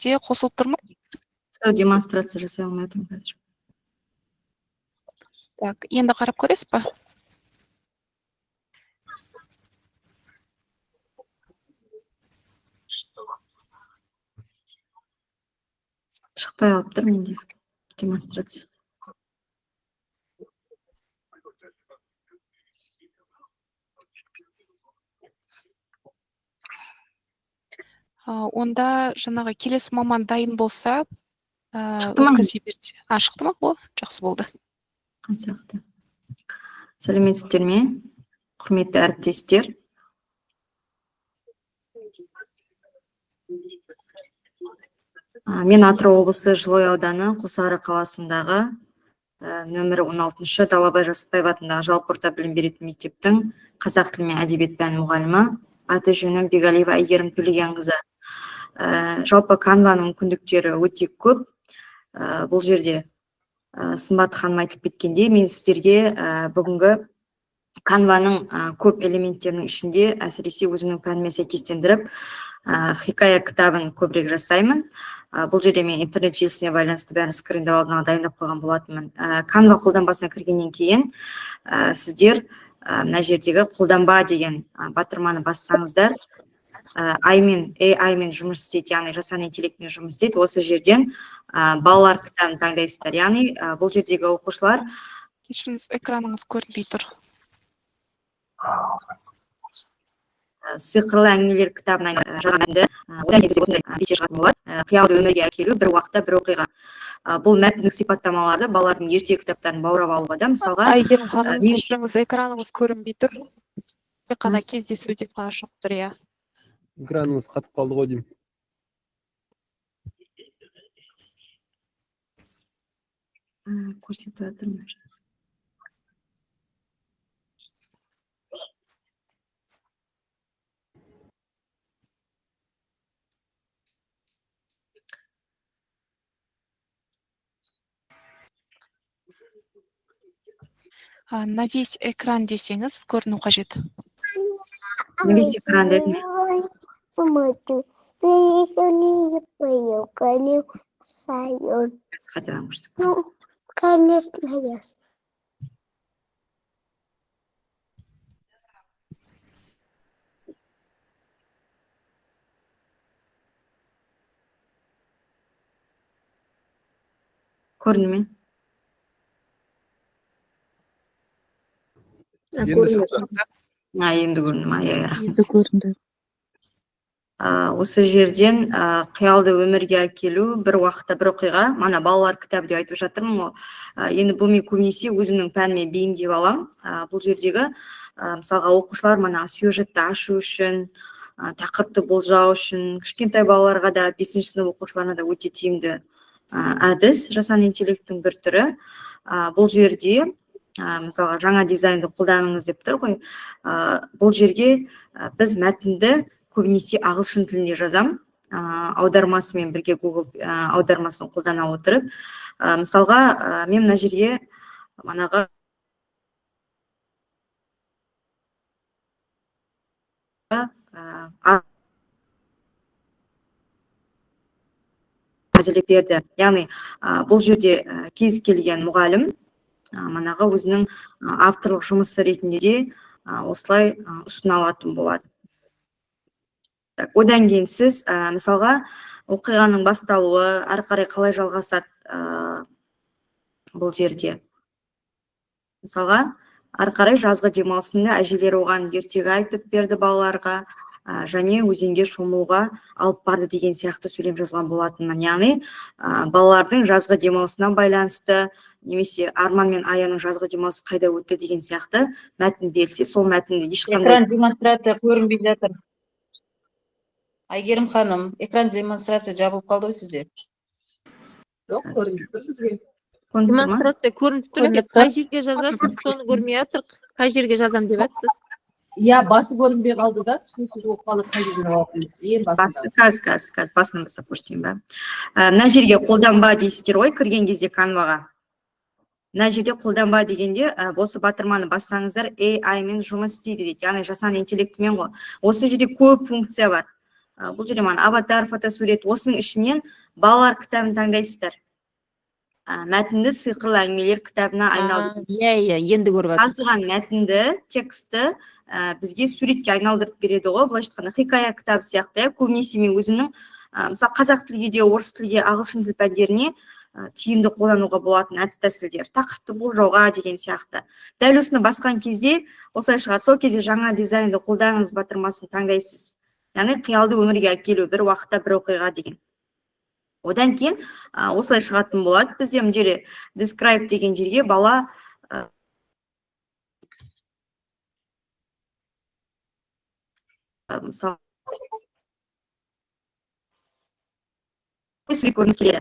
Қосылып тұр ма? Демонстрация жасай алмай жатырмын қазір. Так, енді қарап көресіз ба? Шықпай қалып тұр менде демонстрация. Онда жаңағы келесі маман дайын болса, Шықты ма? Өткізе берсе. А, шықты ма? О, жақсы болды. Қансақты. Сәлеметсіздер ме, құрметті әріптестер? Мен Атырау облысы Жылыой ауданы Құлсары қаласындағы нөмірі 16-шы Далабай Жасықбаев атындағы жалпы орта білім беретін мектептің қазақ тілі мен әдебиет пәні мұғалімі, аты жөнім Бегалиева Әйгерім Төлегенқызы. Жалпы Canva-ның мүмкіндіктері өте көп. Бұл жерде Сымбат ханым айтып кеткендей, мен сіздерге бүгінгі Canva-ның көп элементтерінің ішінде әсіресе өзімнің пәніме сәйкестендіріп, хикая кітабын көбірек жасаймын. Бұл жерде мен интернет желісіне байланысты бәрін скриндеп алдын ала дайындап қойған болатынмын. Canva қолданбасына кіргеннен кейін, сіздер мына жердегі қолданба деген батырманы бассаңыздар, AI мен жұмыс істейді, яғни жасанды интеллектпен жұмыс істейді. Осы жерден балалар кітабын таңдайсыздар. Яғни бұл жердегі оқушылар Кешіріңіз, экраныңыз көрінбей тұр. Сиқырлы әңгімелер кітабын жазған мәтінді, одан кейін бізде осындай бетше шығатын болады. Қиялды өмірге әкелу бір уақытта бір оқиға. Бұл мәтіндік сипаттамаларды балалардың ертегі кітаптарын баурап алуға да, мысалға, Әйгерім ханым, мен кешіріңіз, экраныңыз көрінбей тұр. Тек қана Нас- кездесу деп қана шығып тұр, иә. Экраныңыз қатып қалды ғой деймін. Көрсетіп жатырмын. На весь экран десеңіз, көріну қажет. На весь экран дедім. Қайтадан көрсетіп. Ну, конечно, есть. Көрінді ме? Енді шықты. А, енді көрінді ма? Иә, рахмет. Енді көрінді. Осы жерден қиялды өмірге әкелу бір уақытта бір оқиға, мана балалар кітабы деп айтып жатырмын ғой. Енді бұл мен көбінесе өзімнің пәніме бейімдеп аламын. Бұл жердегі, мысалға, оқушылар мана сюжетті ашу үшін, тақырыпты болжау үшін, кішкентай балаларға да, бесінші сынып оқушыларына да өте тиімді әдіс, жасанды интеллекттің бір түрі. Бұл жерде, мысалға, жаңа дизайнды қолданыңыз деп тұр ғой. Бұл жерге біз мәтінді көбінесе ағылшын тілінде жазам, аудармасымен бірге Google аудармасын қолдана отырып. Мысалға, мен мына жерге манағы әзірлеп берді. Яғни, бұл жерде кез келген мұғалім, манағы өзінің авторлық жұмысы ретінде де, осылай ұсына алатын болады. Так, одан кейін сіз, мысалға, оқиғаның басталуы, әрі қарай қалай жалғасады, бұл жерде. Мысалға, әрі қарай жазғы демалысында әжелері оған ертегі айтып берді балаларға, және өзенге шомылуға алып барды деген сияқты сөйлем жазған болатынмын. Яғни, балалардың жазғы демалысына байланысты, немесе Арман мен Аяның жазғы демалысы қайда өтті деген сияқты мәтін берілсе, сол мәтінді ешқандай Экран демонстрация көрінбей жатыр. Әйгерім ханым, экран демонстрация жабылып қалды ғой сізде. Жоқ, көрінбей тұр бізге. Көрініп тұр ма? Демонстрация көрініп тұр. Көрініп Тек қай жерге жазасыз, соны көрмей жатырық. Қай жерге жазам деп жатсыз? Иә, басы көрінбей қалды да, түсініксіз болып қалды, қай жерден алатынымыз. Ең басында. Басы, қазір, қазір, қазір басынан бастап көрсетейін ба? Мына жерге қолданба дейсіздер ғой, кірген кезде Canva-ға. Мына жерде қолданба дегенде, осы батырманы бассаңыздар, AI мен жұмыс істейді дейді. Яғни жасанды интеллектімен ғой. Осы жерде көп функция бар. Бұл жерде маған аватар, фотосурет, осының ішінен балалар кітабын таңдайсыздар. Мәтінді сиқырлы әңгімелер кітабына айналдыру. Иә, енді көріп жатырмын. Жазылған мәтінді, текстті бізге суретке айналдырып береді ғой, былайша айтқанда хикая кітабы сияқты. Иә, көбінесе мен өзімнің, мысалы, қазақ тілге де, орыс тілге, ағылшын тіл пәндеріне тиімді қолдануға болатын әдіс тәсілдер, тақырыпты болжауға деген сияқты. Дәл осыны басқан кезде осылай шығады. Сол кезде жаңа дизайнды қолданыңыз батырмасын таңдайсыз. Яғни қиялды өмірге әкелу, бір уақытта бір оқиға деген. Одан кейін осылай шығатын болады. Бізде мына жерде describe деген жерге бала мысалы сурет көргіңіз келеді.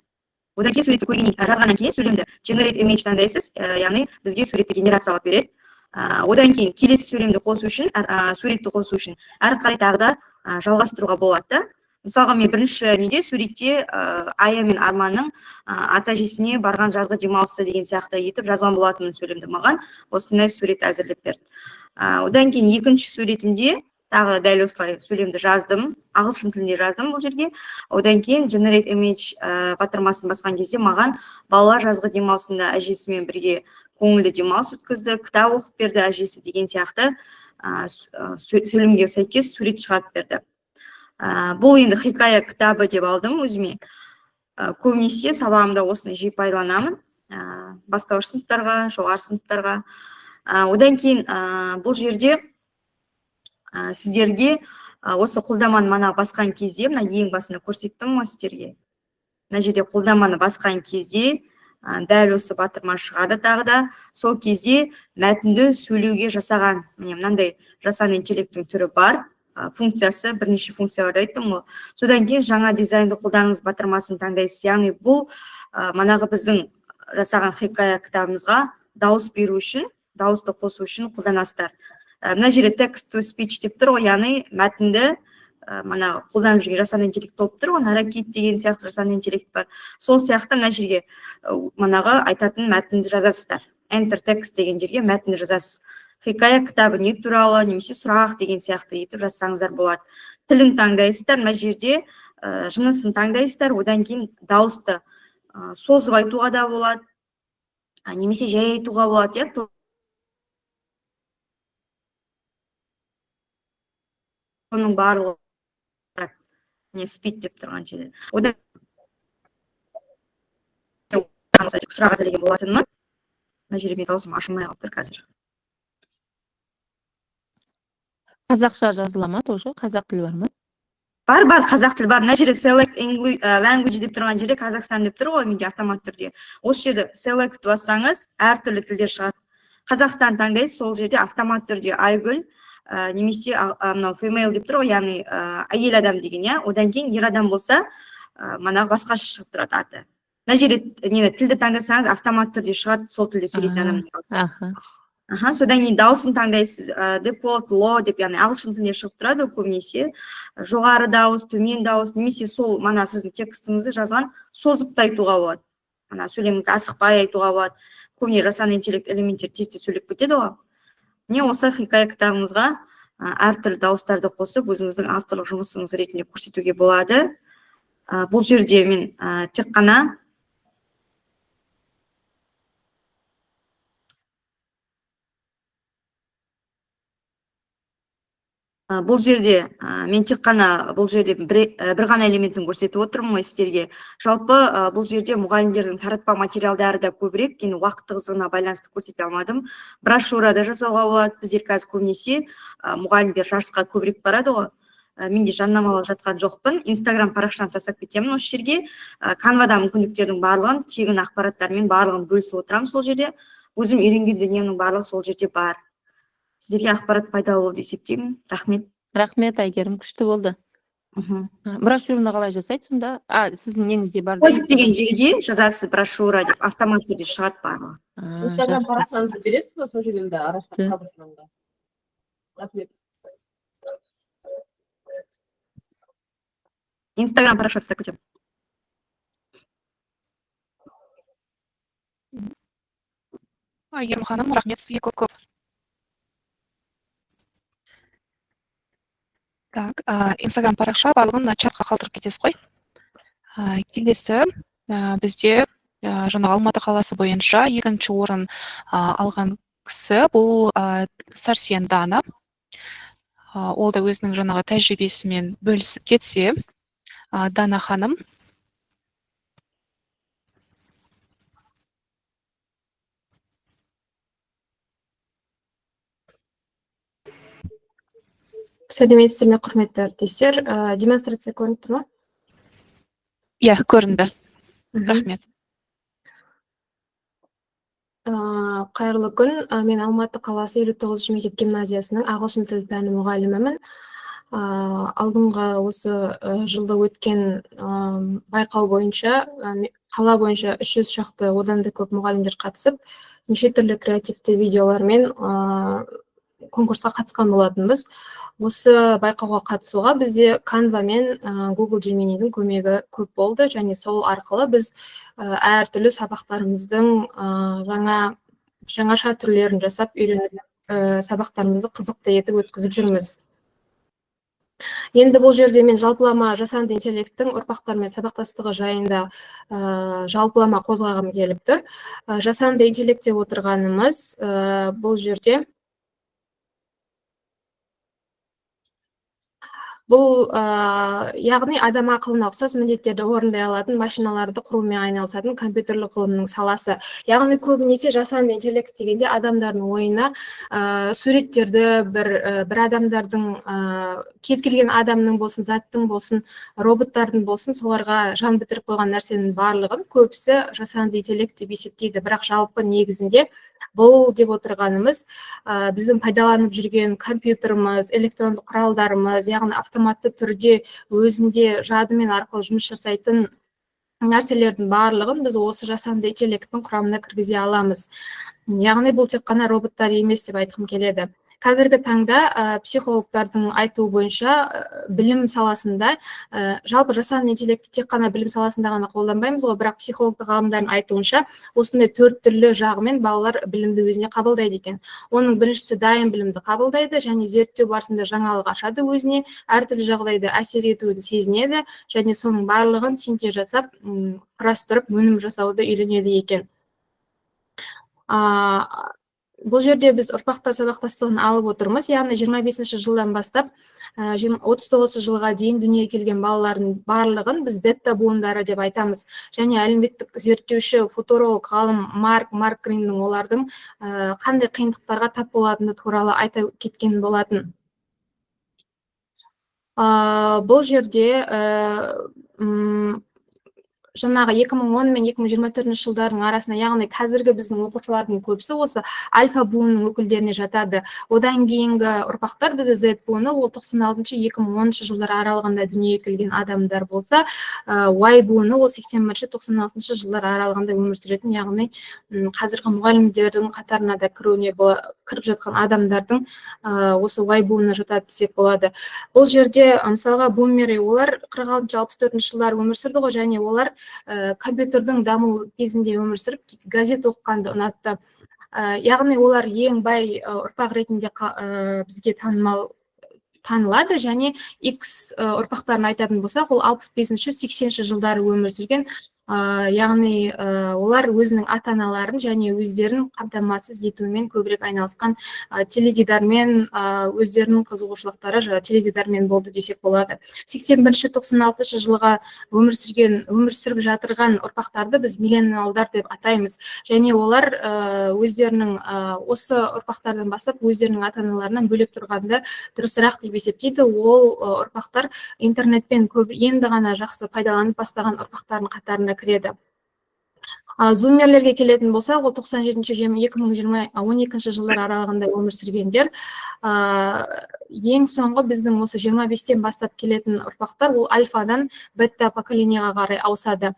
Одан кейін суретті көргеннен кейін, жазғаннан кейін сөйлемді generate image таңдайсыз, яғни бізге суретті генерациялап береді. Одан кейін келесі сөйлемді қосу үшін, суретті қосу үшін әрі қарай тағы да жалғастыруға болады да. Мысалға, мен бірінші неде суретте Ая мен Арманның ата әжесіне барған жазғы демалысы деген сияқты етіп жазған болатынмын сөйлемді. Маған осындай сурет әзірлеп берді. Одан кейін екінші суретімде тағы дәл осылай сөйлемді жаздым, ағылшын тілінде жаздым бұл жерге. Одан кейін generate image батырмасын басқан кезде маған балалар жазғы демалысында әжесімен бірге көңілді демалыс өткізді, кітап оқып берді әжесі деген сияқты сөйлемге сәйкес сурет шығарып берді. Бұл енді хикая кітабы деп алдым өзіме. Көбінесе сабағымда осыны жиі пайдаланамын. Бастауыш сыныптарға, жоғары сыныптарға. Одан кейін бұл жерде сіздерге осы қолдаманы мана басқан кезде, мына ең басында көрсеттім ғой сіздерге. Мына жерде қолдаманы басқан кезде дәл осы батырма шығады тағы да. Сол кезде мәтінді сөйлеуге жасаған, міне мынандай жасанды интеллекттің түрі бар. Функциясы, бірнеше функция бар айттым ғой. Содан кейін жаңа дизайнды қолданыңыз батырмасын таңдайсыз. Яғни бұл манағы біздің жасаған хикая кітабымызға дауыс беру үшін, дауысты қосу үшін қолданасыздар. Мына жерде text to speech деп тұр ғой, яғни мәтінді мана қолданып жүрген жасанды интеллект толып тұр ғой, Наракит деген сияқты жасанды интеллект бар. Сол сияқты мына жерге манағы айтатын мәтінді жазасыздар. Enter text деген жерге мәтінді жазасыз. Хикая кітабы не туралы, немесе сұрақ деген сияқты етіп жазсаңыздар болады. Тілін таңдайсыздар, мына жерде жынысын таңдайсыздар, одан кейін дауысты созып айтуға да болады, немесе жай айтуға болады, иә. Соның барлығы не speed деп тұрған жерде. Одан сұрақ әзірлеген болатынмын. Мына жерде менің дауысым ашылмай қалып тұр қазір. Қазақша жазыла ма тоже? Қазақ тілі бар ма? Бар, бар, қазақ тілі бар. Мына жерде select language деп тұрған жерде Қазақстан деп тұр ғой менде автомат түрде. Осы жерде select бассаңыз, әртүрлі тілдер шығады. Қазақстан таңдайсыз, сол жерде автомат түрде Айгүл, немесе мынау female деп тұр ғой, яғни әйел адам деген, иә. Одан кейін ер адам болса, манағы басқаша шығып тұрады аты. Мына жерде нені тілді таңдасаңыз, автомат түрде шығады сол тілде сөйлейтін адамның дауысы. Аха, содан кейін дауысын таңдайсыз, default low деп, яғни ағылшын тілінде шығып тұрады көбінесе. Жоғары дауыс, төмен дауыс, немесе сол мана сіздің текстіңізді жазған созып та айтуға болады. Мана сөйлеміңізді асықпай айтуға болады. Көбіне жасанды интеллект элементтері тез-тез сөйлеп кетеді ғой. Міне осы хикая кітабыңызға әртүрлі дауыстарды қосып, өзіңіздің авторлық жұмысыңыз ретінде көрсетуге болады. Бұл жерде мен тек қана бұл жерде, мен тек қана бұл жерде бір ғана элементін көрсетіп отырмын ғой сіздерге. Жалпы, бұл жерде мұғалімдердің таратпа материалдары да көбірек, енді уақыт тығыздығына байланысты көрсете алмадым. Брошюра да жасауға болады. Біздер қазір көбінесе, мұғалімдер жарысқа көбірек барады ғой. Мен де жарнамалап жатқан жоқпын. Инстаграм парақшамды тастап кетемін осы жерге. Канвада мүмкіндіктердің барлығын, тегін ақпараттармен барлығын бөлісіп отырамын сол жерде. Өзім үйренген дүниемнің барлығы сол жерде бар. Сіздерге ақпарат пайдалы болды есептеймін. Рахмет. Рахмет, Әйгерім, күшті болды. Брошюраны қалай жасайды сонда? Сіздің неңізде бар да? Поиск деген жерге жазасыз брошюра деп, автомат түрде шығады барлығы. Инстаграм Жақсы. парақшаңызды бересіз бе сол жерден де арасында хабарланға? Рахмет. Инстаграм парақша тастап кетемін. Әйгерім ханым, рахмет сізге көп-көп. Так, Инстаграм парақша барлығын мына чатқа қалдырып кетесіз ғой. Келесі бізде жаңа Алматы қаласы бойынша екінші орын алған кісі бұл Сәрсен Дана. Ол да өзінің жаңағы тәжірибесімен бөлісіп кетсе, Дана ханым. Сәлеметсіздер ме, құрметті әріптестер. Демонстрация көрініп тұр ма? Иә, көрінді. Рахмет. Қайырлы күн. Мен Алматы қаласы 59 мектеп гимназиясының ағылшын тілі пәні мұғалімімін. Алдыңғы осы жылда өткен байқау бойынша қала бойынша 300 шақты, одан да көп мұғалімдер қатысып, неше түрлі креативті видеолармен конкурсқа қатысқан болатынбыз. Осы байқауға қатысуға бізде Canva мен Google Gemini'дің көмегі көп болды, және сол арқылы біз әртүрлі сабақтарымыздың жаңаша түрлерін жасап үйреніп, сабақтарымызды қызықты етіп өткізіп жүрміз. Енді бұл жерде мен жалпылама жасанды интеллекттің ұрпақтармен сабақтастығы жайында жалпылама қозғағым келіп тұр. Жасанды интеллект деп отырғанымыз бұл жерде бұл яғни адам ақылына ұқсас міндеттерді орындай алатын машиналарды құрумен айналысатын компьютерлік ғылымның саласы. Яғни көбінесе жасанды интеллект дегенде адамдардың ойына суреттерді бір адамдардың, кез келген адамның болсын, заттың болсын, роботтардың болсын, соларға жан бітіріп қойған нәрсенің барлығын көбісі жасанды интеллект деп есептейді. Бірақ жалпы негізінде бұл деп отырғанымыз біздің пайдаланып жүрген компьютеріміз, электрондық құралдарымыз, яғни автоматты түрде өзінде жадымен арқылы жұмыс жасайтын нәрселердің барлығын біз осы жасанды интеллекттің құрамына кіргізе аламыз. Яғни бұл тек қана роботтар емес деп айтқым келеді. Қазіргі таңда психологтардың айтуы бойынша білім саласында, жалпы жасанды интеллектті тек қана білім саласында ғана қолданбаймыз ғой, бірақ психологтық ғалымдардың айтуынша осындай төрт түрлі жағымен балалар білімді өзіне қабылдайды екен. Оның біріншісі дайын білімді қабылдайды және зерттеу барысында жаңалық ашады өзіне, әртүрлі жағдайда әсер етуін сезінеді және соның барлығын синтез жасап, құрастырып өнім жасауды үйренеді екен. Бұл жерде біз ұрпақтар сабақтастығын алып отырмыз, яғни 25 жылдан бастап 39 жылға дейін дүниеге келген балалардың барлығын біз бета буындары деп айтамыз. Және әлеуметтік зерттеуші, футуролог ғалым Марк Гриннің олардың қандай қиындықтарға тап болатыны туралы айта кеткен болатын. Бұл жерде жаңағы 2010 мен 2024 жылдардың арасында, яғни қазіргі біздің оқушылардың көбісі осы альфа буынының өкілдеріне жатады. Одан кейінгі ұрпақтар бізде Z буыны, ол 96-2010 жылдар аралығында дүниеге келген адамдар болса, Y буыны ол 81-96 жылдар аралығында өмір сүретін, яғни қазіргі мұғалімдердің қатарына да кіріп жатқан адамдардың осы Y буынына жатады десек болады. Бұл жерде мысалға бумеры, олар 46-64 жылдары өмір сүрді ғой, және олар компьютердің даму кезінде өмір сүріп, газет оқығанды ұнатты. Яғни олар ең бай ұрпақ ретінде бізге танылады. Және X ұрпақтарын айтатын болсақ, ол 65-80 жылдары өмір сүрген, яғни олар өзінің ата-аналарын және өздерін қамтамасыз етумен көбірек айналысқан, теледидармен, өздерінің қызығушылықтары теледидармен болды десек болады. 81-96 жылға өмір сүріп жатырған ұрпақтарды біз миллениалдар деп атаймыз. Және олар өздерінің осы ұрпақтардан бастап өздерінің ата-аналарынан бөлек тұрғанды дұрысырақ деп есептейді. Ол ұрпақтар интернетпен көп енді ғана жақсы пайдаланып бастаған ұрпақтардың қатарына кіреді. Зумерлерге келетін болсақ, ол 97-2012 жылдар аралығында өмір сүргендер. Ең соңғы біздің осы 25-тен бастап келетін ұрпақтар ол альфадан бета поколенияға қарай ауысады.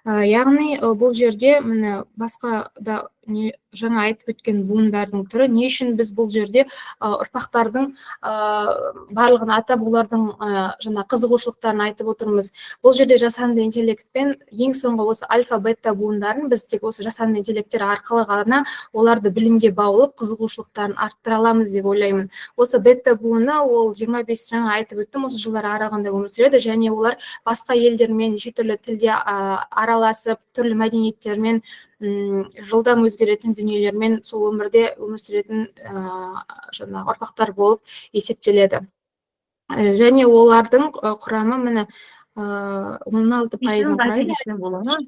Яғни бұл жерде міне басқа да Жаңа айтып өткен буындардың түрі. Не үшін біз бұл жерде ұрпақтардың барлығын атап, олардың жаңа қызығушылықтарын айтып отырмыз? Бұл жерде жасанды интеллектпен ең соңғы осы альфа, бета буындарын біз тек осы жасанды интеллекттер арқылы ғана оларды білімге баулып, қызығушылықтарын арттыра аламыз деп ойлаймын. Осы бета буыны ол 25, жаңа айтып өттім, осы жылдар аралығында өмір сүреді және олар басқа елдермен неше түрлі тілде араласып, түрлі мәдениеттермен, жылдам өзгеретін дүниелермен сол өмірде өмір сүретін жаңағы ұрпақтар болып есептеледі. Және олардың құрамы, міне, 16%-ын құрайды. Бола ма?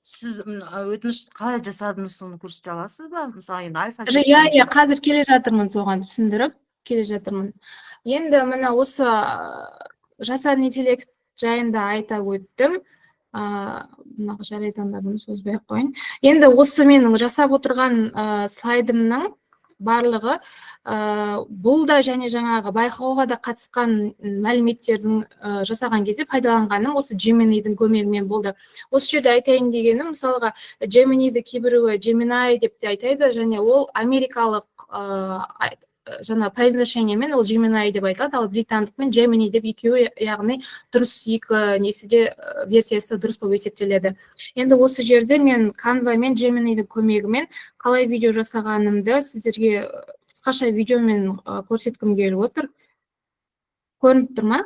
Сіз өтініш қалай жасадыңыз, соны көрсете аласыз ба? Мысалы, енді альфа Иә, қазір келе жатырмын, соған түсіндіріп келе жатырмын. Енді міне, осы жасанды интеллект жайында айта өттім. Мына, жарайды, онда бұны созбай ақ қояйын. Енді осы менің жасап отырған слайдымның барлығы, бұл да және жаңағы байқауға да қатысқан мәліметтердің жасаған кезде пайдаланғаным осы Gemini'дің көмегімен болды. Осы жерде айтайын дегенім, мысалға, Gemini'ді кейбіреуі Gemini деп те айтайды және ол америкалық жаңа произношениемен ол Gemini деп айтылады, ал британдықпен Gemini деп. Екеуі, яғни, дұрыс, екі несі де, версиясы дұрыс болып есептеледі. Енді осы жерде мен Canva мен Gemini'дің көмегімен қалай видео жасағанымды сіздерге қысқаша видеомен көрсеткім келіп отыр. Көрініп тұр ма?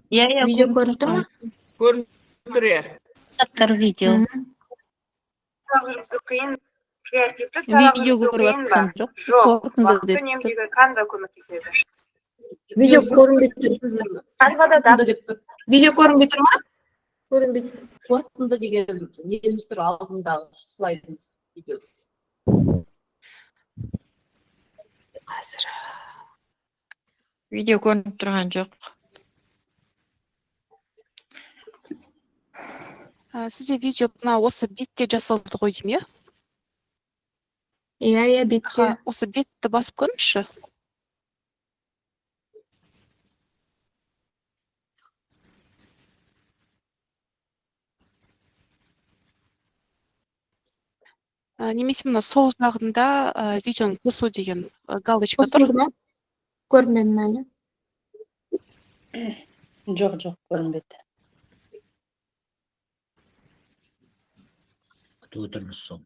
Иә. Видео көрініп тұр ма? Көрініп тұр, иә. Тұр видео. Сабақ жүргізу қиын, креативті Видео сабақ жүргізу көріп қиын ба? жатқан жоқ. Жоқ, Қорытынды уақытты деп тұр. үнемдеуге Canva көмектеседі. Видео көрінбей тұр. Canva'да да видео көрінбей тұр ма? Көрінбейді. Қорытынды деген неміз тұр, алдындағы слайдыңыз, видео. Қазір. Видео көрініп тұрған жоқ. Сізде видео мына осы бетте жасалды ғой деймін, иә? Иә, бетте. Аха, осы бетті басып көріңізші. Немесе мына сол жағында видеоны қосу деген галочка тұр. Қосылды ма? Көрмедім әлі. Жоқ, көрінбеді. Күтіп отырмыз сол.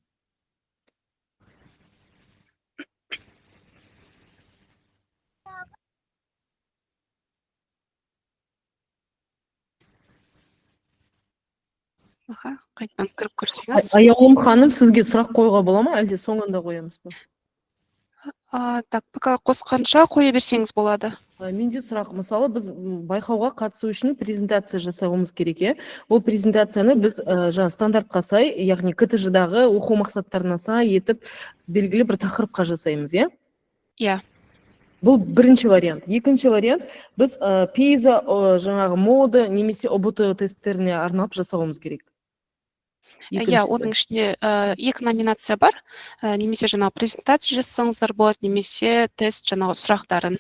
Аха, қайтадан кіріп көрсеңіз. Аяулым ханым, сізге сұрақ қоюға бола ма, әлде соңында қоямыз ба? Так, пока қосқанша қоя берсеңіз болады. Менде сұрақ: мысалы, біз байқауға қатысу үшін презентация жасауымыз керек, иә? Ол презентацияны біз жаңа стандартқа сай, яғни КТЖ-дағы оқу мақсаттарына сай етіп, белгілі бір тақырыпқа жасаймыз, иә? Иә. Бұл бірінші вариант. Екінші вариант: біз ПИЗа, жаңағы МОДО немесе ҰБТ тесттеріне арнап жасауымыз керек. Иә, Екіншісі. Оның ішінде екі номинация бар. Немесе жаңағы презентация жасасаңыздар болады, немесе тест, жаңағы сұрақтарын.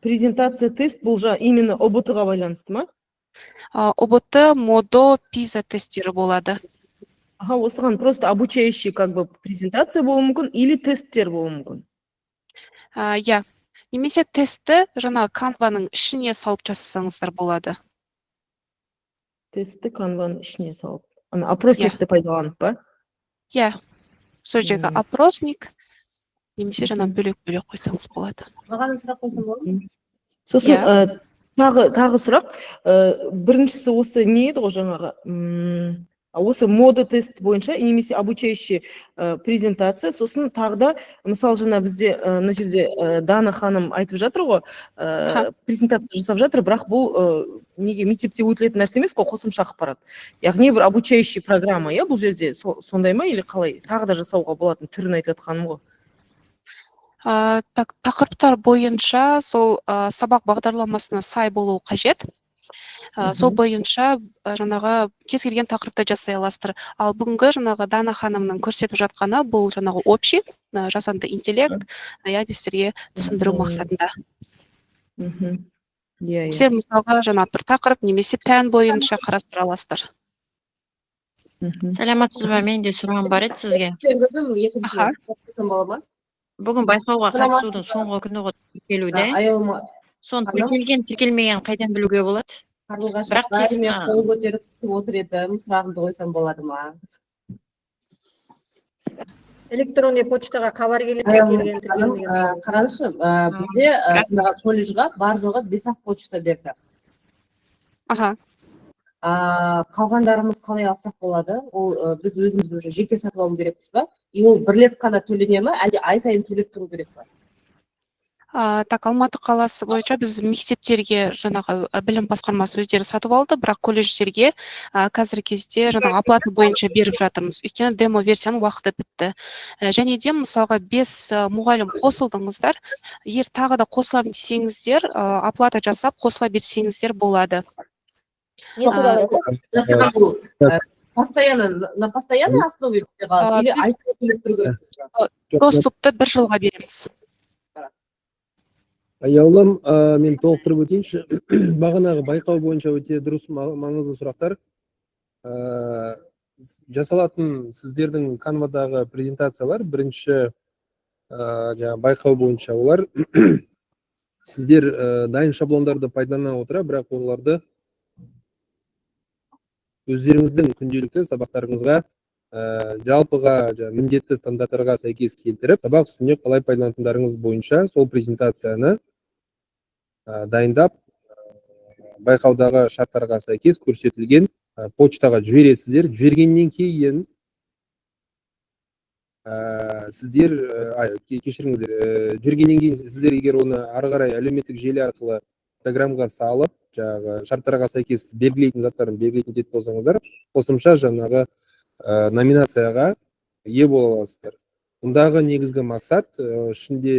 Презентация, тест — бұл жаңа именно ҰБТ ға байланысты ма? ҰБТ, МОДО, ПИЗа тесттері болады. Аха, осыған просто обучающий как бы презентация болуы мүмкін или тесттер болуы мүмкін. Иә. Немесе тестті жаңағы Canva-ның ішіне салып жасасаңыздар болады. Тестті Canva-ның ішіне салып. Ана опросникті пайдаланып па? Иә. Сол жерге опросник немесе жаңа бөлек-бөлек қойсаңыз болады. Маған сұрақ қойсам болады ма? Сосын Иә. тағы сұрақ. Біріншісі осы не еді ғой, жаңағы осы МОДО тест бойынша немесе обучающий презентация. Сосын тағы да, мысалы, жаңа бізде мына жерде Дана ханым айтып жатыр ғой, презентация жасап жатыр, бірақ бұл неге мектепте өтілетін нәрсе емес қой, қосымша ақпарат, яғни бір обучающий программа, иә? Бұл жерде сондай ма или қалай? Тағы да жасауға болатын түрін айтып жатқаным ғой. Так, тақырыптар бойынша сол сабақ бағдарламасына сай болуы қажет. Сол бойынша жаңағы кез келген тақырыпта жасай аласыздар. Ал бүгінгі жаңағы Дана ханымның көрсетіп жатқаны бұл жаңағы общий жасанды интеллект, яғни сіздерге түсіндіру мақсатында. Иә. Сіздер, мысалға, жаңа бір тақырып немесе пән бойынша қарастыра аласыздар. Саламатсыз ба? Менің де сұрағым бар еді сізге. Екінші бола ма? Бүгін байқауға қатысудың соңғы күні ғой, тіркелуде. Аяулым. Соны тіркелген, тіркелмеген қайдан білуге болады? Қарлығаш, Бірақ мен қол көтеріп күтіп отыр едім, сұрағымды қойсам болады ма? Электронный почтаға хабар келеді. Аяулым Келген, ханым, тіркелмеген. Қараңызшы, бізде жаңағы колледжға бар жоғы бес ақ почта берді. Қалғандарымыз қалай алсақ болады? Ол біз өзіміз уже жеке сатып алу керекпіз ба? И ол бір рет қана төлене ма, әлде ай сайын төлеп тұру керек па? Так, Алматы қаласы бойынша біз мектептерге жаңағы білім басқармасы өздері сатып алды, бірақ колледждерге қазіргі кезде жаңағы оплата бойынша беріп жатырмыз, өйткені демо версияның уақыты бітті. Және де, мысалға, бес мұғалім қосылдыңыздар, егер тағы да қосыламын десеңіздер, оплата жасап қосыла берсеңіздер болады. Не туралы жасаған бұл постоянно, на постоянной основе бізде қалады или ай сайын төлеп тұру керекпіз ба? Доступты бір жылға береміз. Аяулым, мен толықтырып өтейінші. Бағанағы байқау бойынша өте дұрыс, маңызды сұрақтар. Жасалатын сіздердің канвадағы презентациялар бірінші жаңағы байқау бойынша, олар сіздер дайын шаблондарды пайдалана отыра, бірақ оларды өздеріңіздің күнделікті сабақтарыңызға, жалпыға жаңағы міндетті стандарттарға сәйкес келтіріп, сабақ үстінде қалай пайдаланатындарыңыз бойынша сол презентацияны дайындап, байқаудағы шарттарға сәйкес көрсетілген почтаға жібересіздер. Жібергеннен кейін сіздер, кешіріңіздер, жібергеннен кейін сіздер егер оны ары қарай әлеуметтік желі арқылы, Инстаграмға салып, жаңағы шарттарға сәйкес белгілейтін заттарын белгілейтін ететін болсаңыздар, қосымша жаңағы номинацияға ие бола аласыздар. Бұндағы негізгі мақсат, ішінде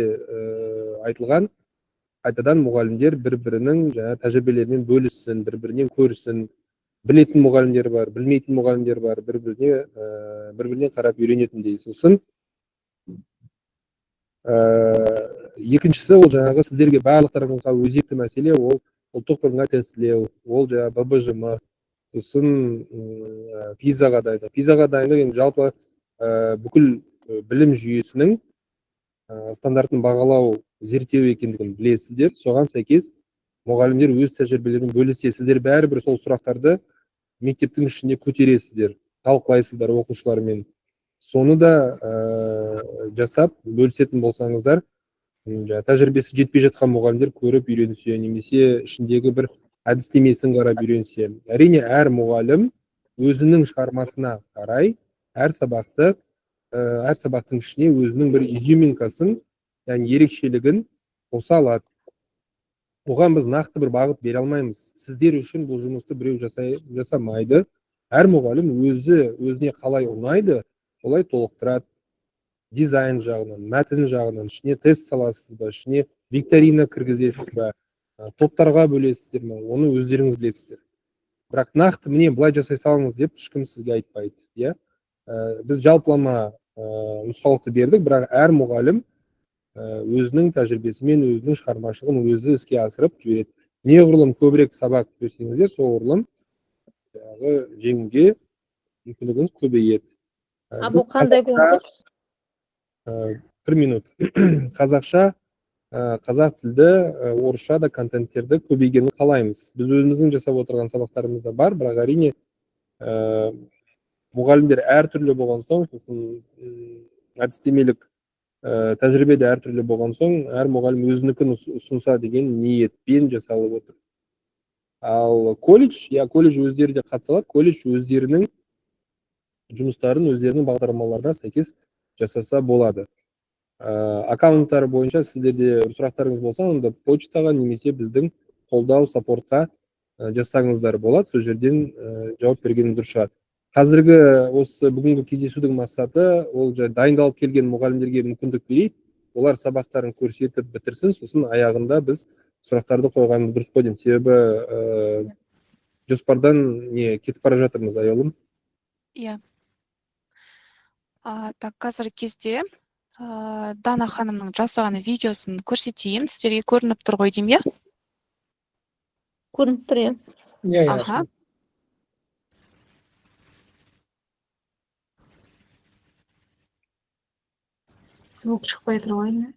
айтылған, қайтадан мұғалімдер бір бірінің жаңа тәжірибелерімен бөліссін, бір бірінен көрсін. Білетін мұғалімдер бар, білмейтін мұғалімдер бар, бір біріне бір бірінен қарап үйренетіндей. Сосын екіншісі, ол жаңағы сіздерге, барлықтарыңызға өзекті мәселе, ол ұлттық бірыңғай тестілеу, ол жаңағы ББЖМ, сосын ПИЗаға дайындық. ПИЗаға дайындық енді жалпы бүкіл білім жүйесінің стандартын бағалау зерттеу екендігін білесіздер. Соған сәйкес мұғалімдер өз тәжірибелерін бөлісе, сіздер бәрібір сол сұрақтарды мектептің ішінде көтересіздер, талқылайсыздар оқушылармен. Соны да жасап бөлісетін болсаңыздар, жаңағы тәжірибесі жетпей жатқан мұғалімдер көріп үйренсе немесе ішіндегі бір әдістемесін қарап үйренсе. Әрине, әр мұғалім өзінің шығармасына қарай әр сабақты, әр сабақтың ішіне өзінің бір изюминкасын, яғни ерекшелігін қоса алады. Оған біз нақты бір бағыт бере алмаймыз. Сіздер үшін бұл жұмысты біреу жасамайды. Әр мұғалім өзі өзіне қалай ұнайды, солай толықтырады. Дизайн жағынан, мәтін жағынан, ішіне тест саласыз ба, ішіне викторина кіргізесіз ба, топтарға бөлесіздер ме, оны өздеріңіз білесіздер. Бірақ нақты міне былай жасай салыңыз деп ешкім сізге айтпайды, иә. Біз жалпылама нұсқаулықты бердік, бірақ әр мұғалім өзінің тәжірибесімен, өзінің шығармашылығын өзі іске асырып жібереді. Неғұрлым көбірек сабақ берсеңіздер, соғұрлым жаңағы жеңуге мүмкіндігіңіз көбейеді. А бұл қандай конкурс? Бір минут. Қазақша, қазақ тілді, орысша да контенттерді көбейгенін қалаймыз. Біз өзіміздің жасап отырған сабақтарымыз да бар, бірақ, әрине, мұғалімдер әртүрлі болған соң, сосын әдістемелік тәжірибе де әртүрлі болған соң, әр мұғалім өзінікін ұсынса деген ниетпен жасалып отыр. Ал колледж, иә, колледж өздері де қатыса алады. Колледж өздерінің жұмыстарын өздерінің бағдарламаларына сәйкес жасаса болады. Аккаунттар бойынша сіздерде сұрақтарыңыз болса, онда почтаға немесе біздің қолдау саппортқа жазсаңыздар болады. Сол жерден жауап берген дұрыс шығар. Қазіргі осы бүгінгі кездесудің мақсаты ол дайындалып келген мұғалімдерге мүмкіндік берейік, олар сабақтарын көрсетіп бітірсін, сосын аяғында біз сұрақтарды қойғанымыз дұрыс қой деймін. Себебі жоспардан не кетіп бара жатырмыз, Аяулым. Иә. Так, қазіргі кезде Дана ханымның жасаған видеосын көрсетейін. Сіздерге көрініп тұр ғой деймін, иә? Көрініп тұр, иә. Иә. Аха. Звук шықпай тұр ғой, иә.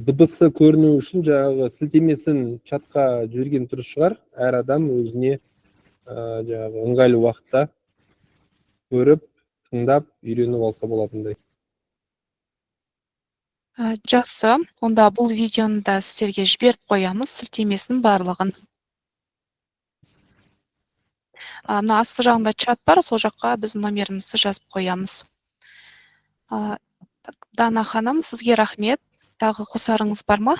Дыбысы көріну үшін жаңағы сілтемесін чатқа жіберген дұрыс шығар. Әр адам өзіне жаңағы ыңғайлы уақытта көріп, тыңдап, үйреніп алса болатындай. Жақсы, онда бұл видеоны да сіздерге жіберіп қоямыз, сілтемесін барлығын. Мына асты жағында чат бар, сол жаққа біздің номерімізді жазып қоямыз. Так, Дана ханым, сізге рахмет. Тағы қосарыңыз бар ма?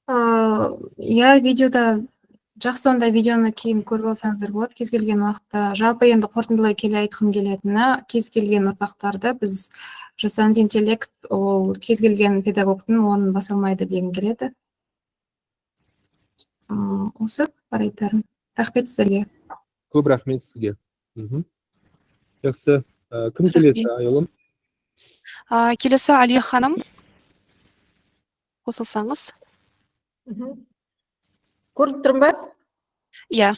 Иә, видеода жақсы, онда видеоны кейін көріп алсаңыздар болады кез келген уақытта. Жалпы енді қорытындылай келе айтқым келетіні, кез келген ұрпақтарды біз жасанды интеллект ол кез келген педагогтың орнын баса алмайды дегім келеді. Осы бар айтарым. Рахмет сіздерге. Көп рахмет сізге. Жақсы. Кім келесі, Аяулым? Келесі Алия ханым. Қосылсаңыз. Көрініп тұрмын ба? Иә.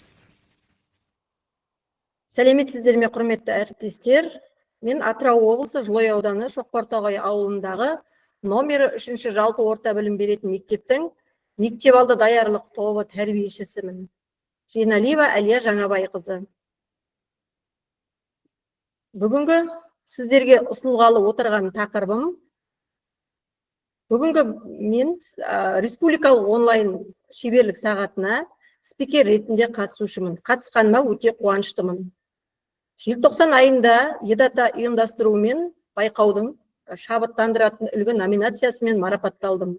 Сәлеметсіздер ме, құрметті әріптестер? Мен Атырау облысы Жылыой ауданы Шоқпартоғай ауылындағы номері 3-ші жалпы орта білім беретін мектептің мектеп алды даярлық тобы тәрбиешісімін. Жиеналиева Әлия Жаңабайқызы. Бүгінгі сіздерге ұсынылғалы отырған тақырыбым, бүгінгі мен республикалық онлайн шеберлік сағатына спикер ретінде қатысушымын. Қатысқаныма өте қуаныштымын. Желтоқсан айында ЕДАТА ұйымдастыруымен байқаудың шабыттандыратын үлгі номинациясымен марапатталдым.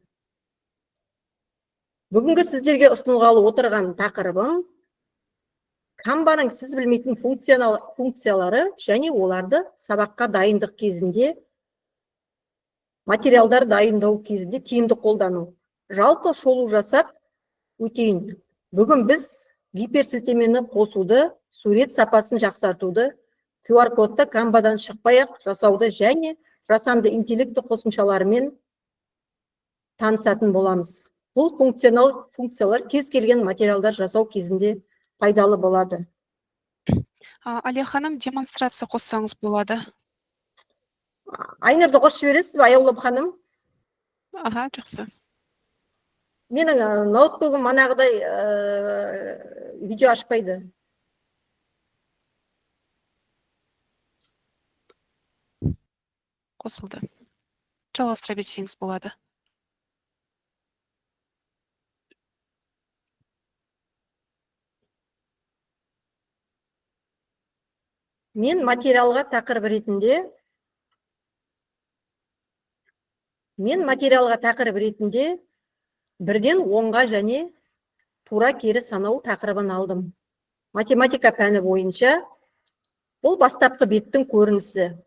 Бүгінгі сіздерге ұсынылғалы отырған тақырыбым Канваның сіз білмейтін функциялары және оларды сабаққа дайындық кезінде, материалдар дайындау кезінде тиімді қолдану. Жалпы шолу жасап өтейін. Бүгін біз гиперсілтемені қосуды, сурет сапасын жақсартуды, QR кодты Канвадан шықпай-ақ жасауды және жасанды интеллекті қосымшаларымен танысатын боламыз. Бұл функционал функциялар кез келген материалдар жасау кезінде пайдалы болады. Алия ханым, демонстрация қоссаңыз болады. Айнұрды қосып жібересіз бе, Аяулым ханым? Аха, жақсы. Менің ноутбугым манағыдай видео ашпайды. Қосылды. Жалғастыра берсеңіз болады. Мен материалға тақырып ретінде бірден 10-ға және тура кері санау тақырыбын алдым. Математика пәні бойынша бұл бастапқы беттің көрінісі.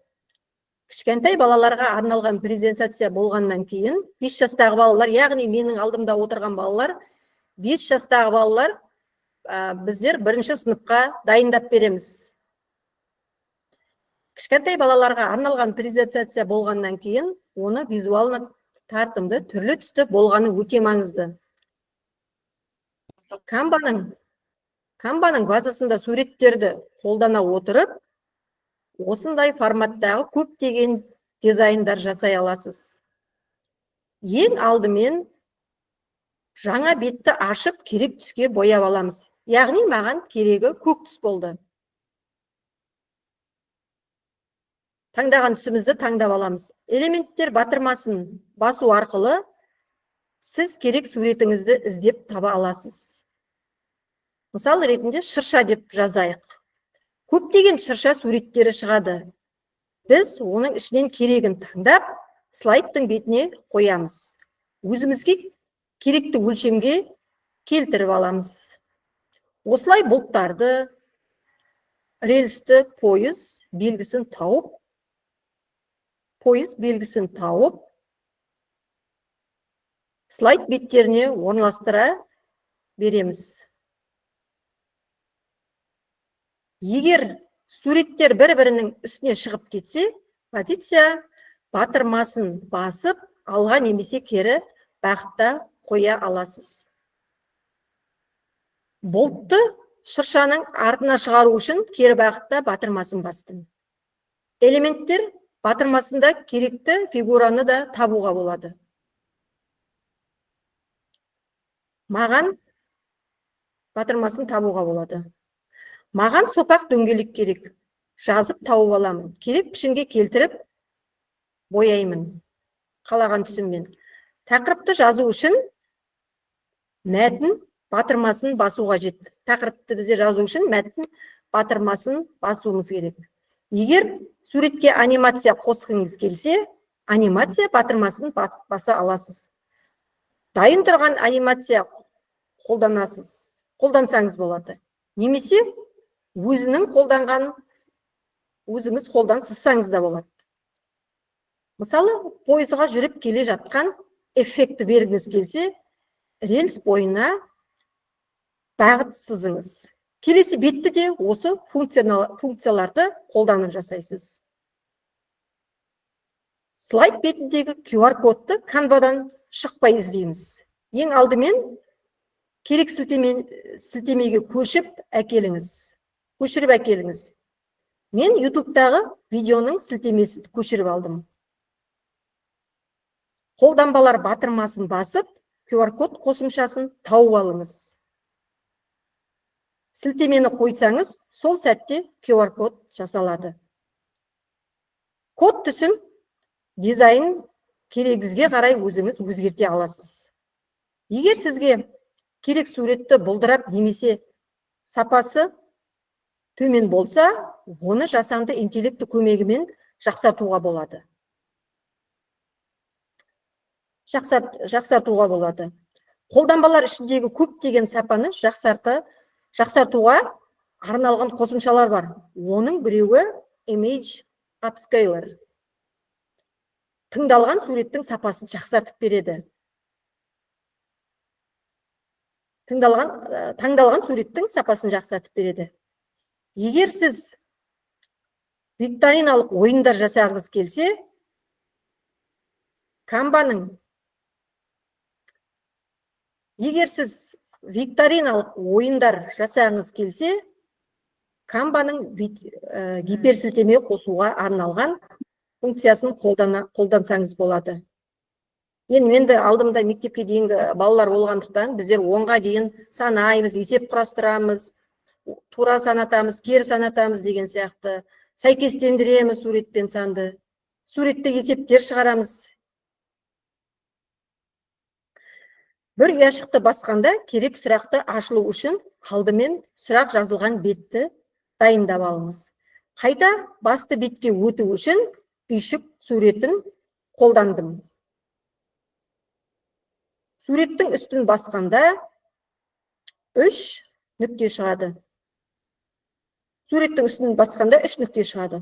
Кішкентай балаларға арналған презентация болғаннан кейін 5 жастағы балалар, яғни менің алдымда отырған балалар, 5 жастағы балалар, біздер бірінші сыныпқа дайындап береміз. Кішкентай балаларға арналған презентация болғаннан кейін оны визуалны тартымды, түрлі түсті болғаны өте маңызды. Канваның базасында суреттерді қолдана отырып, осындай форматтағы көптеген дизайндар жасай аласыз. Ең алдымен жаңа бетті ашып, керек түске бояп аламыз. Яғни маған керегі көк түс болды. Таңдаған түсімізді таңдап аламыз. Элементтер батырмасын басу арқылы сіз керек суретіңізді іздеп таба аласыз. Мысал ретінде шырша деп жазайық. Көптеген шырша суреттері шығады. Біз оның ішінен керегін таңдап, слайдтың бетіне қоямыз. Өзімізге керекті өлшемге келтіріп аламыз. Осылай бұлттарды, рельсті пойыз белгісін тауып, слайд беттеріне орналастыра береміз. Егер суреттер бір-бірінің үстіне шығып кетсе, позиция батырмасын басып, алға немесе кері бағытта қоя аласыз. Бұлтты шыршаның артына шығару үшін кері бағытта батырмасын бастым. Элементтер батырмасында керекті фигураны да табуға болады. Маған батырмасын табуға болады. Маған сопақ дөңгелек керек. Жазып тауып аламын. Керек пішінге келтіріп бояймын. Қалаған түсіммен. Тақырыпты жазу үшін мәтін батырмасын басу қажет. Тақырыпты бізде жазу үшін мәтін батырмасын басуымыз керек. Егер суретке анимация қосқыңыз келсе, анимация батырмасын баса аласыз. Дайын тұрған анимация қолданасыз, қолдансаңыз болады. Немесе өзінің қолданған, өзіңіз қолдан сызсаңыз да болады. Мысалы, пойызға жүріп келе жатқан эффекті бергіңіз келсе, рельс бойына бағыт сызыңыз. Келесі бетті де осы функцияларды қолданып жасайсыз. Слайд бетіндегі QR-кодты Canva'дан шықпай іздейміз. Ең алдымен керек сілтемеге көшіп әкеліңіз. Көшіріп әкеліңіз. Мен YouTube'дағы видеоның сілтемесін көшіріп алдым. Қолданбалар батырмасын басып, QR-код қосымшасын тауып алыңыз. Сілтемені қойсаңыз, сол сәтте QR-код жасалады. Код түсін, дизайн керегіңізге қарай өзіңіз өзгерте аласыз. Егер сізге керек суретті бұлдырап немесе сапасы төмен болса, оны жасанды интеллекті көмегімен жақсартуға болады. Жақсартуға болады. Қолданбалар ішіндегі көптеген сапаны жақсартуға арналған қосымшалар бар. Оның біреуі Image Upscaler. Тыңдалған суреттің сапасын жақсартып береді. Таңдалған суреттің сапасын жақсартып береді. Егер сіз викториналық ойындар жасағыңыз келсе, Canva'ның Егер сіз викториналық ойындар жасағыңыз келсе, Canva'ның гиперсілтеме қосуға арналған функциясын қолдансаңыз болады. Енді мен де алдымда мектепке дейінгі балалар болғандықтан біздер 10-ға дейін санаймыз, есеп құрастырамыз, тура санатамыз, кері санатамыз деген сияқты, сәйкестендіреміз суретпен санды, суретті есептер шығарамыз. Бір ұяшықты басқанда керек сұрақты ашылу үшін алдымен сұрақ жазылған бетті дайындап алыңыз. Қайта басты бетке өту үшін үйшік суретін қолдандым. Суреттің үстін басқанда 3 нүкте шығады. Суреттің үстін басқанда 3 нүкте шығады.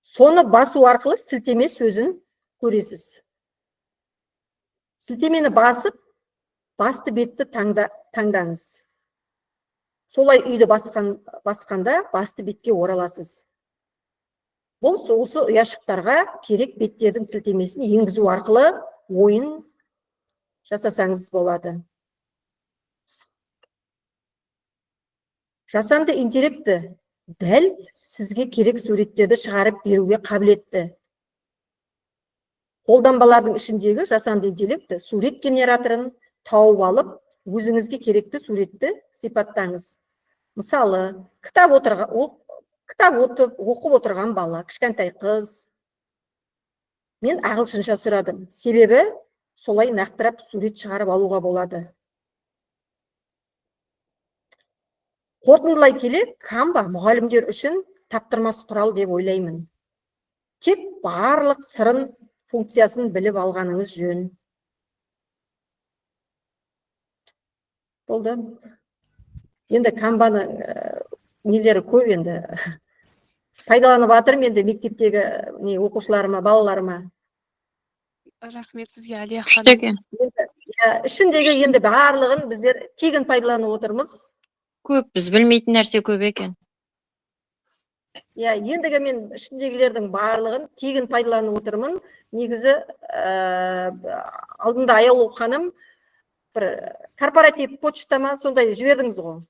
Соны басу арқылы сілтеме сөзін көресіз. Сілтемені басып, басты бетті таңдаңыз. Солай үйді басқанда басты бетке ораласыз. Бұл осы ұяшықтарға керек беттердің сілтемесін енгізу арқылы ойын жасасаңыз болады. Жасанды интеллекті дәл сізге керек суреттерді шығарып беруге қабілетті. Қолданбалардың ішіндегі жасанды интеллекті сурет генераторын тауып алып, өзіңізге керекті суретті сипаттаңыз. Мысалы, кітап оқып отырған бала, кішкентай қыз. Мен ағылшынша сұрадым. Себебі солай нақтырап сурет шығарып алуға болады. Қорытындылай келе, Canva мұғалімдер үшін таптырмас құрал деп ойлаймын. Тек барлық сырын, функциясын біліп алғаныңыз жөн. Болды. Енді Canva'ның нелері көп енді. Пайдаланып жатырмын енді мектептегі оқушыларыма, балаларыма. Рахмет сізге, Әлия ханым. Ішіндегі енді барлығын біздер тегін пайдаланып отырмыз. Көп, біз білмейтін нәрсе көп екен. Иә, ендігі мен ішіндегілердің барлығын тегін пайдаланып отырмын. Негізі алдында Аяулы ханым бір корпоратив почта ма, сондай жібердіңіз ғой.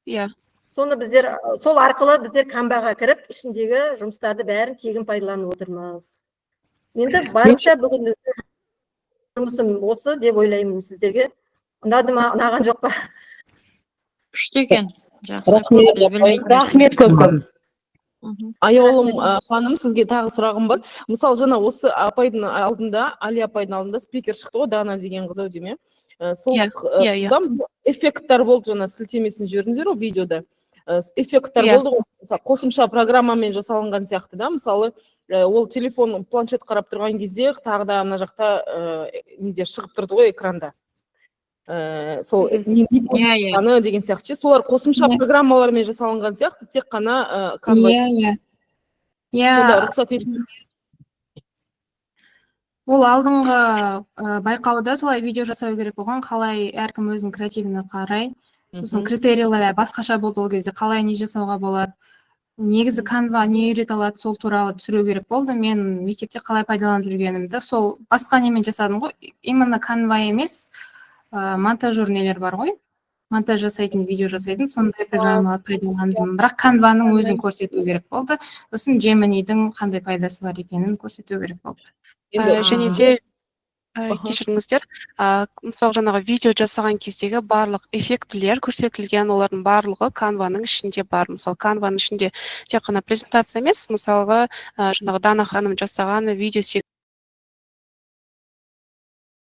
Иә. Соны біздер, сол арқылы біздер Канваға кіріп, ішіндегі жұмыстарды бәрін тегін пайдаланып отырмыз. Енді барынша бүгін жұмысым осы деп ойлаймын. Сіздерге ұнады ма, ұнаған жоқ па? Күшті екен, жақсы. Рахмет. Көп біз білмейтін. Рахмет көп көп. Аяулым ханым, сізге тағы сұрағым бар. Мысалы, жаңа осы апайдың алдында, Али апайдың алдында спикер шықты ғой, Дана деген қыз ау деймін, иә. Сол Иә, иә, иә. Қызда эффекттар болды, жаңа сілтемесін жібердіңіздер ғой видеода. Эффекттар болды ғой, мысалы, қосымша программамен жасалынған сияқты да. Мысалы, ол телефон, планшет қарап тұрған кезде тағы да мына жақта неде шығып тұрды ғой экранда. Сол не Иә, иә. шыққаны деген сияқты ше. Солар қосымша программалармен жасалынған сияқты, тек қана Canva. Иә, иә. Сонда Иә. рұқсат етілмейді. Ол алдыңғы байқауда солай видео жасау керек болған, қалай әркім өзінің креативіне қарай. Сосын критерийлер басқаша болды ол кезде, қалай не жасауға болады. Негізі Canva не үйрете алады, сол туралы түсіру керек болды. Мен мектепте қалай пайдаланып жүргенімді сол басқа немен жасадым ғой. Именно Canva емес, монтажер нелер бар ғой. Монтаж жасайтын, видео жасайтын сондай программаларды пайдаландым. Бірақ Canvаның өзін көрсету керек болды. Сосын Gemini'дің қандай пайдасы бар екенін көрсету керек болды. Және де кешіріңіздер, мысалы, жаңағы видео жасаған кездегі барлық эффектілер көрсетілген, олардың барлығы Канваның ішінде бар. Мысалы, Канваның ішінде тек қана презентация емес, мысалға, жаңағы Дана ханым жасаған видео